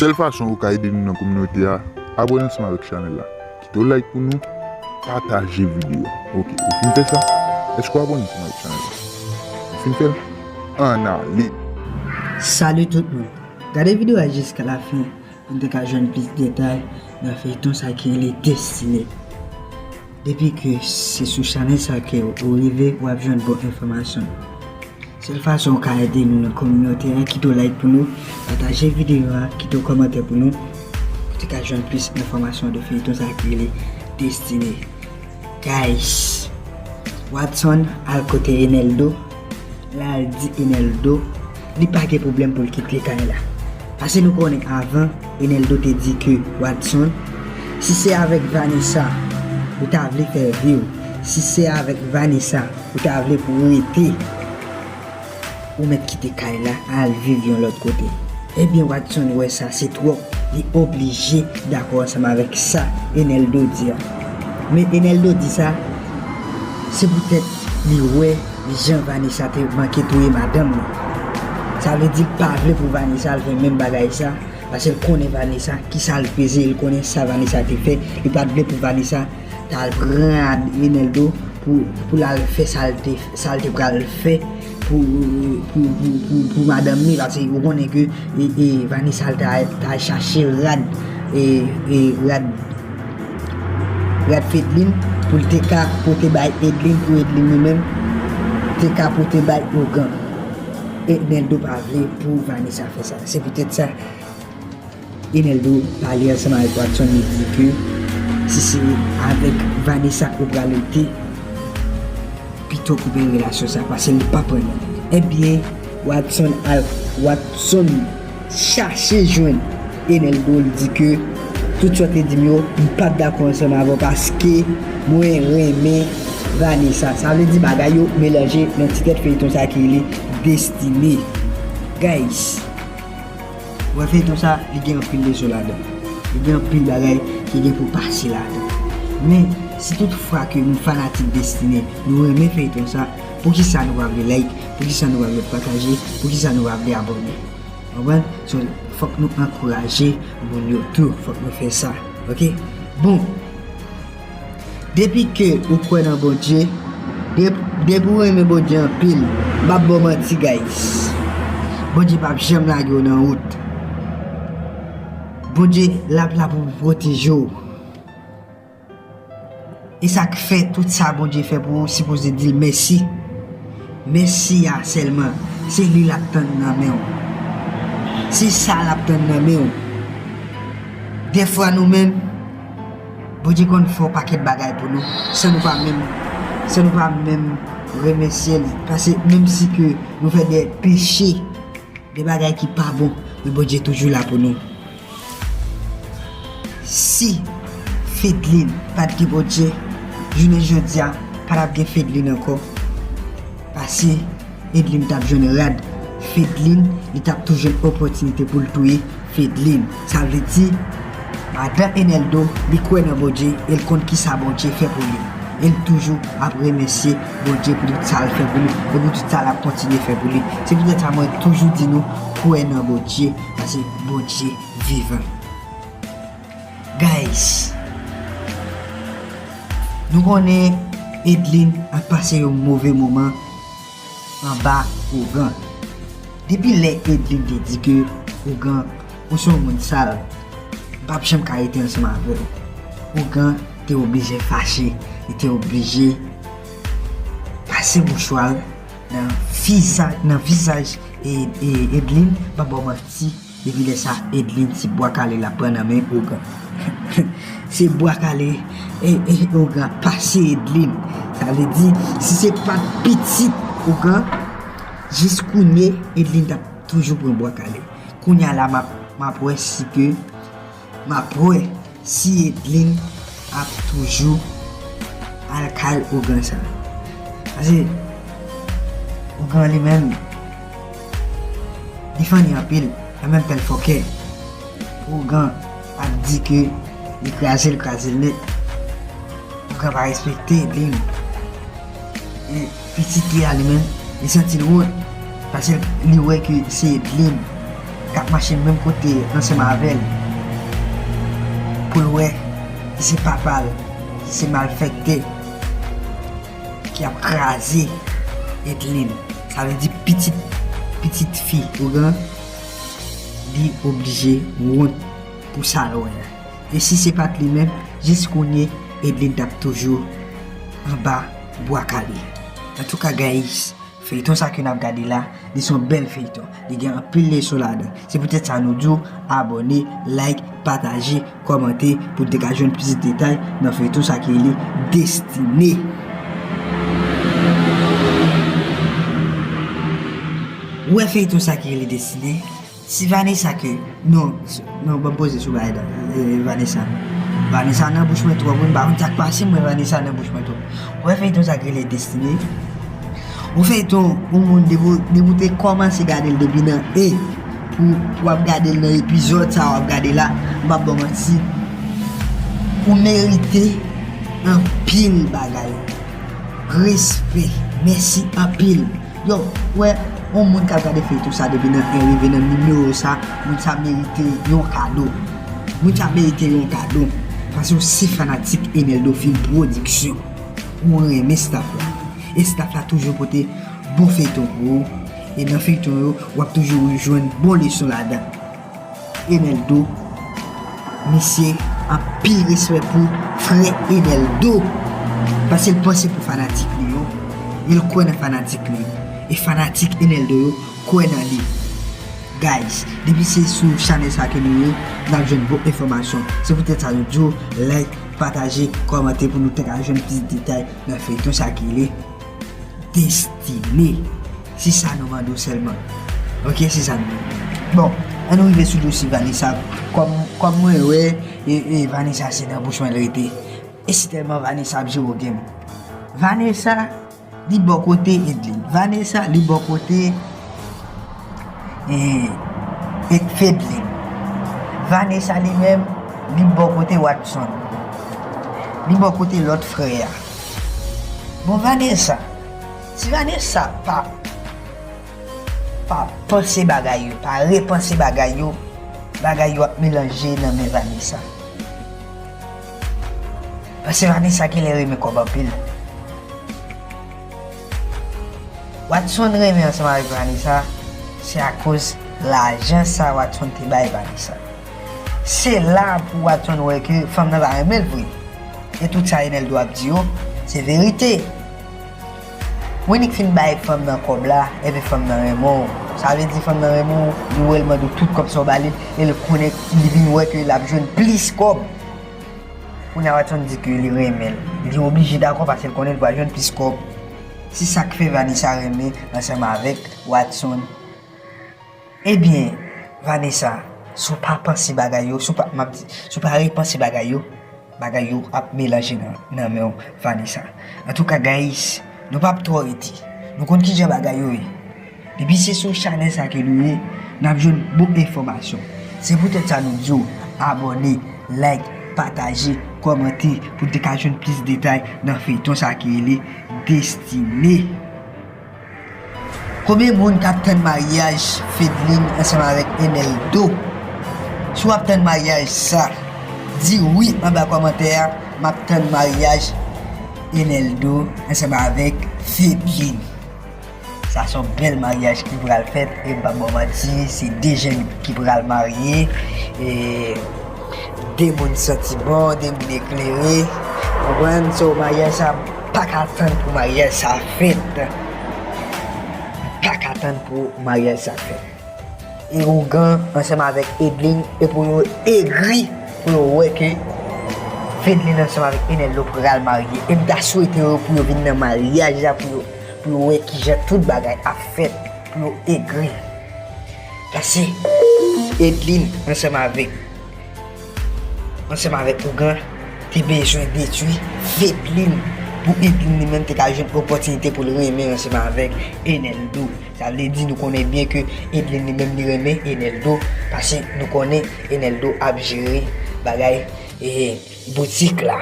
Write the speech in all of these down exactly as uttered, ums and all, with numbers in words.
Sèl fason ou ka ede nou nan kominote a, abòne ansanm avèk chanèl la. Kite yon like pou nou, pataje videyo a. Ok, ou fin fè sa? Èske w abòne ansanm avèk chanèl la? Ou fin fè l? Ann ale! Salut tout moun! Gade videyo a jiska lafen pou n te ka jwenn plis detay nan feyton sa ki rele Destine. Depi ke se sou chanèl sa ke ou rive, w ap jwenn bon enfòmasyon. Sèl fason ou ka ede nou nan kominote a, kite yon like pou nou, pataje videyo a, kite yon kòmantè pou nou, pou te ka jwenn plis enfòmasyon de feyton sa ki rele Destine. Guys, Watson al kote Eneldo, l al di Eneldo li pa gen pwoblèm pou l kite kay la. Paske nou konnen avan, Eneldo te di ke Watson, si se avèk Vanessa ou ta vle fè vi w, si se avèk Vanessa ou ta vle pou w rete, ou mèt kite kay la, al viv yon lòt kote. Ebyen, Watson wè sa se twòp, li oblije dakò ansanm avèk sa Eneldo di a. Men Eneldo di sa, se poutèt li wè jan Vanessa te manke touye madanm li. Sa vle di l pa vle pou Vanessa al fè menm bagay sa, paske l konnen Vanessa, kisa l peze, l konnen sa Vanessa te fè, li pa t vle pou Vanessa t al pran Eneldo pou, pou l al fè sa l te, sa l te pral fè pou, pou, pou, pou, pou madanm li, paske ou konnen ke e, e, Vanessa l ta, ta chache rad, e, e, rad, rad Fedlin pou l te ka pote bay Edlin, pou Edlin li menm te ka pote bay Ougan. Eneldo pa vle pou Vanessa fè sa. Se poutèt sa, Eneldo pale ansanm avèk Watson, li di ke si se avèk Vanessa ou pral rete, pito koupe relasyon sa, paske li p ap renmen. Ebyen, Watson al, Watson chache jwenn Eneldo, li di ke tout sa w te di m yo, m p ap dakò ansanm avè w paske mwen renmen Vanessa. Sa vle di bagay yo melanje nan ti tèt feyton sa ki rele Destine. Guys, wè feyton sa, li gen anpil leson ladan. Li gen anpil bagay ki gen pou pase ladan. Men, si tout fwa ke nou fanatik Destine, nou renmen feyton sa, poukisa nou pa vle like, poukisa nou pa vle pataje, poukisa nou pa vle abòne? Konprann? So, fòk nou ankouraje moun yo tou, fòk nou fè sa. Ok? Bon, depi ke ou kwè nan Bondye, dep-, depi ou renmen Bondye anpil, m p ap ba w manti, guys. Bondye p ap janm lage w nan wout. Bondye, l ap la pou pwoteje w. E sa k fè tout sa Bondye fè pou ou, sipoze di l mèsi. Mèsi a sèlman, se li l ap tann nan men w. Se sa l ap tann nan men w. Dèfwa nou menm, Bondye konn fè yon pakèt bagay pou nou, san nou pa menm, san nou pa menm remèsye l. Paske menm si ke nou fè de peche, de bagay ki pa bon, men Bondye toujou la pou nou. Si Fedlin pa t gen Bondye, jounen jodi a, pa t ap gen Fedlin ankò. Paske Edlin t ap jwenn rad Fedlin, li t ap tou jwenn opòtinite pou l touye Fedlin. Sa vle di, madan Eneldo, li kwè nan Bondye, e l konn kisa Bondye fè pou li. E l toujou ap remèsye Bondye pou tout sa l fè pou li, e pou tout sa l ap kontinye fè pou li. Se poutèt sa mwen toujou di nou, kwè nan Bondye, paske Bondye vivan. Guys, nou konnen Edlin ap pase yon move moman anba Ougan. Depi lè Edlin te di ke Ougan, ou se yon moun sal, m p ap janm ka rete ansanm avè w. Ougan te oblije fache, li te oblije pase mouchwa l nan viza-, nan vizaj e, e, Edlin, m p ap ba w manti, depi lè sa, Edlin se bwa kale l ap pran nan men Ougan. Se bwa kale, e, e, Ougan pase Edlin. Sa vle di, si se pa t pitit Ougan, jis kounye, Edlin t ap toujou pran bwa kale. Kounye a la, m ap, m ap wè si ke, m ap wè si Edlin ap toujou al kay Ougan sa. Paske Ougan li menm, li funny anpil, an menm tan l fòkè. Ougan ap di ke li kraze l, kraze l nèt. Ougan pa respekte Edlin. E pitit li a li menm, li santi l wont, paske li wè ke se Edlin k ap mache menm kote ansanm avè l, pou l wè si se papa l ki se malfektè ki ap kraze Edlin. Sa vle di pitit, pitit fi Ougan, li oblije wont pou sa l wè a. E si se pa t li menm, jis kounye, Edlin t ap toujou anba bwa kale. Antouka, guys, feyton sa ke n ap gade la, li se yon bèl feyton. Li gen anpil leson ladan. Se poutèt sa nou di w abòne, like, pataje, kòmante pou n te ka jwenn plis detay nan feyton sa ki rele Destine. Ou wè feyton sa ki rele Destine? Si Vanessa ke, non, s- non, ban m poze sou bagay la, eh, Vanessa. Vanessa nan bouch mwen twòp, wi, m pa konn sa k pase, mwen Vanessa nan bouch mwen twòp. Ou wè feyton sa k rele Destine? Ou feyton, yon moun depi, depi w te kòmanse gade l depi nan e, pou, pou w ap gade l nan epizòd sa w ap gade la, m p ap ba w manti. Ou merite anpil bagay. Respè. Mèsi anpil. Yo, wè, yon moun k ap gade feyton sa depi nan en rive nan nimewo sa, moun sa merite yon kado. Moun sa merite yon kado. Paske w se fanatik Eneldo Film Production. Ou renmen staff la. E staff la toujou pote bon feyton pou ou. E nan feyton yo, w ap toujou jwenn bon leson ladan. Eneldo, misye, anpil respè pou frè Eneldo. Paske l panse pou fanatik li yo. E l kwè nan fanatik li yo. E fanatik Eneldo yo kwè nan li. Guys, depi se sou chanèl sa ke nou ye, n ap jwenn bon enfòmasyon. Se poutèt sa nou di w, like, pataje, kòmante pou nou te ka jwenn plis detay nan feyton sa ki rele Destine. Se sa nou mande w sèlman. Ok, se sa nou mande w. Bon, ann nou rive sou dosye Vanessa. Kòm, kòm mwen wè, e, e Vanessa se nan bouch mwen l rete. E si tèlman Vanessa ap jere w game. Vanessa, li bò kote Edlin. Vanessa, li bò kote, e, e Fedlin. Vanessa li menm, li bò kote Watson. Li bò kote lòt frè a. Bon, Vanessa, si Vanessa pa, pa panse bagay yo, pa repanse bagay yo, bagay yo ap melanje nan men Vanessa. Paske Vanessa genlè renmen kòb anpil. Watson renmen ansanm avèk Vanessa, se akoz lajan sa Watson te bay Vanessa. Se la pou Watson wè ke fanm nan pa renmen l vre. E tout sa Eneldo ap di yo, se verite. Winnick fin bay fanm nan kòb la, epi fanm nan renmen w. Sa vle di fanm nan renmen w, li wè l mande w tout kòb sa w ba li, e l konnen li vin wè ke l ap jwenn plis kòb. Kounye a Watson di ke li renmen l. Li oblije dakò paske l konnen l pral jwenn plis kòb. Se sa k fè Vanessa renmen ansanm avèk Watson. Ebyen, Vanessa, si w pa panse bagay yo, si w pa, m ap di, si w pa repanse bagay yo, bagay yo ap melanje nan, nan men w, Vanessa. Antouka, guys, nou p ap twò rete. Nou konn kijan bagay yo ye. Depi se sou chanèl sa ke nou ye, n ap jwenn bon enfòmasyon. Se poutèt sa nou di w abòne, like, pataje, kòmante pou n te ka jwenn plis detay nan feyton sa ki rele Destine. Konbyen moun k ap tann maryaj Fedlin ansanm avèk Eneldo? Si w ap tann maryaj sa, di wi anba kòmantè a, m ap tann maryaj Eneldo ansanm avèk Fedlin. Sa se yon bèl maryaj ki pral fèt, e m p ap ba w manti, se de jèn ki pral marye, e de moun santi bon, de moun eklere. Konprann? So, maryaj sa, m pa ka tann pou maryaj sa fèt. M pa ka tann pou maryaj sa fèt. E Ougan ansanm avèk Edlin, e pou yo egri, pou yo wè ke Fedlin ansanm avèk Eneldo pral marye. E m ta swete yo pou yo vin nan maryaj la, pou yo, pou yo wè kijan tout bagay ap fèt, pou yo egri. Paske Edlin ansanm avèk, ansanm avèk Ougan, te bezwen detwi Fedlin pou Edlin li menm te ka jwenn opòtinite pou l renmen ansanm avèk Eneldo. Sa vle di nou konnen byen ke Edlin li menm li renmen Eneldo, paske nou konnen Eneldo ap jere bagay, e, boutik la.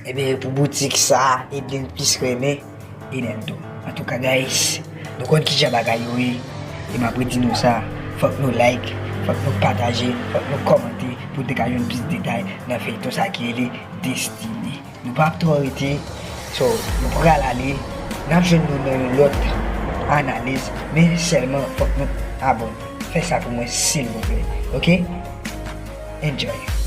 Ebyen, pou boutik sa, Edlin plis renmen Eneldo. Antouka, guys, nou konn kijan bagay yo ye. E m ap redi nou sa, fòk nou like, fòk nou pataje, fòk nou kòmante pou nou te ka jwenn plis detay nan feyton sa ki rele Destiny. Nou p ap twò rete, so nou pral ale, n ap jwenn nou nan yon lòt analiz, men sèlman fòk nou abòne. Fè sa pou mwen silvouplè, oke? Enjoy.